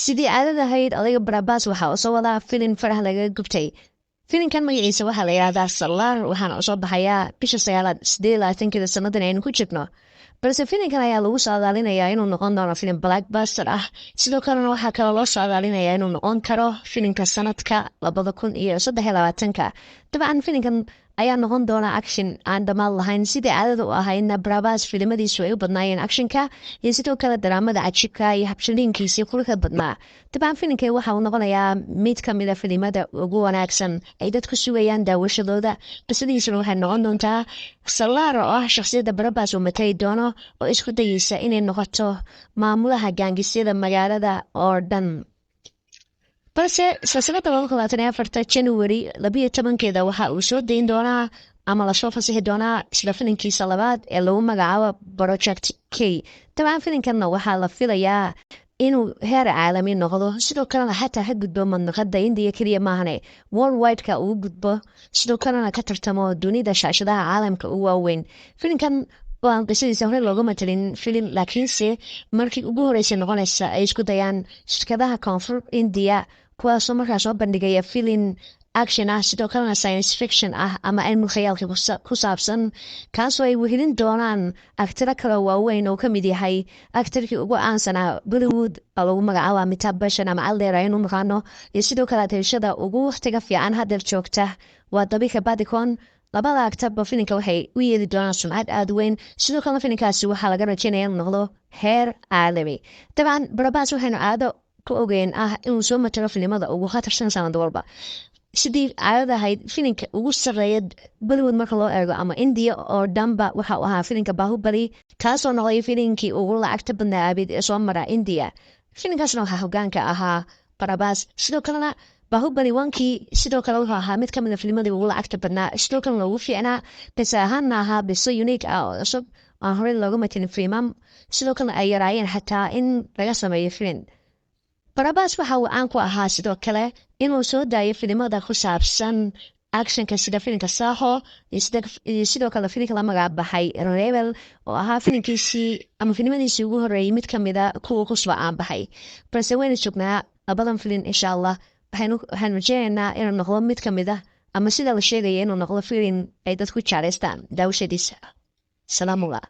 Sidii caadada ahayd, odayga Prabhas waxaa uu soo wadaa filin farax lagaga gubtay. Filinkan magaciisa waxaa la yidhahdaa Salaar, waxaana usoo baxayaa bisha sagaalaad 28-keeda sanadan aynu ku jirno. Balse filinkan ayaa lagu saadaalinayaa inuu noqon doono filim blockbuster ah. Sidoo kalena waxaa kaloo loo saadaalinayaa inuu noqon karo filinka sanadka 2023-ka. Dabcan, filinkan ayaa noqon doona action aan dhammaad lahayn, sidii caadada u ahaydna Prabhas filimadiisu ay u badnaayeen actionka iyo sidoo kale daraamada cajibka iyo habshaliinkiisii quruxda badnaa. Dabcan, filinkan waxa uu noqonayaa mid ka mida filimada ugu wanaagsan ay dadku sugayaan daawashadooda. Qisadiisuna waxay noqon doontaa Salaar, oo ah shakhsiyadda Prabhas uu matali doono, oo isku dayeysa inay noqoto maamulaha gaangisyada magaalada oo dhan. Balse silsilada 2024-ta January 12-keeda waxa uu soo dayn doonaa ama lasoo fasixi doonaa isla filinkiisa labaad ee lagu magacaabo Project K. Dabcan, filinkanna waxaa la filayaa inuu heer caalami noqdo, sidoo kalena xataa ka gudbo mandaqada Indiya keliya maahane, worldwide-ka uu gudbo, sidoo kalena ka tartamo dunida shaashadaha caalamka ugu waaweyn. Filinkan oo aan qisadiisa hore looga matalin filim, laakiinse markii ugu horeysay noqonaysa ay isku dayaan shirkadaha Koonfur Indiya, kuwaasoo markaa soo bandhigaya filin action ah, sidoo kalena science fiction ah ama cilmi khayaalka ku saabsan, kaasoo ay wehelin doonaan actoro kale waaweyn oo kamid yahay actorkii ugu caansanaa Bollywood oo lagu magacaabo Amitabh Bachchan ama Caldeer aynu naqaano, iyo sidoo kale ateeshada ugu waqtiga fiican haddeer joogta waa Deepika Padukone. Labada actorba filinka waxay u yeeli doonaan sumcad aada weyn. Sidoo kalena filinkaasi waxaa laga rajaynaya inuu noqdo heer caalami. Dabcan, Prabhas waxaynu caado ku ogeyn ah inuu soo matalo filimada ugu khatarsan sanad walba. Sidii caadada ahayd, filinka ugu sareeya Bollywood marka loo eego ama India oo dhanba waxa uu ahaa filinka Bahubali, kaasoo noqday filinkii ugu lacagta badnaa abid ee soo mara India. Filinkaasna waxaa hogaanka ahaa Prabhas. Sidoo kalena Bahubali 1-kii sidoo kale wuxuu ahaa mid kamid a filimadii ugu lacagta badnaa, sidoo kalena ugu fiicnaa, bise ahaanna ahaa biso unique ah oo cusub aan horey looga matalin filimam, sidoo kalena ay yaraayeen xataa in laga sameeyo filin. Prabhas waxa uu caan ku ahaa sidoo kale inuu soo daayo filimada ku saabsan actionka, sida filimka Saaho iyo sidoo kale filimka la magac baxay Rebel, oo ahaa filimkiisii ama filimadiisii ugu horeeyay, mid kamida kuwa kusoo caan baxay. Balse waynu joognaa labadan filin, insha Allah waxaynu rajeynaynaa inuu noqdo mid kamid ah, ama sida la sheegaya inuu noqdo filin ay dadku jeclaystaan daawashadiisa. Salaamullah.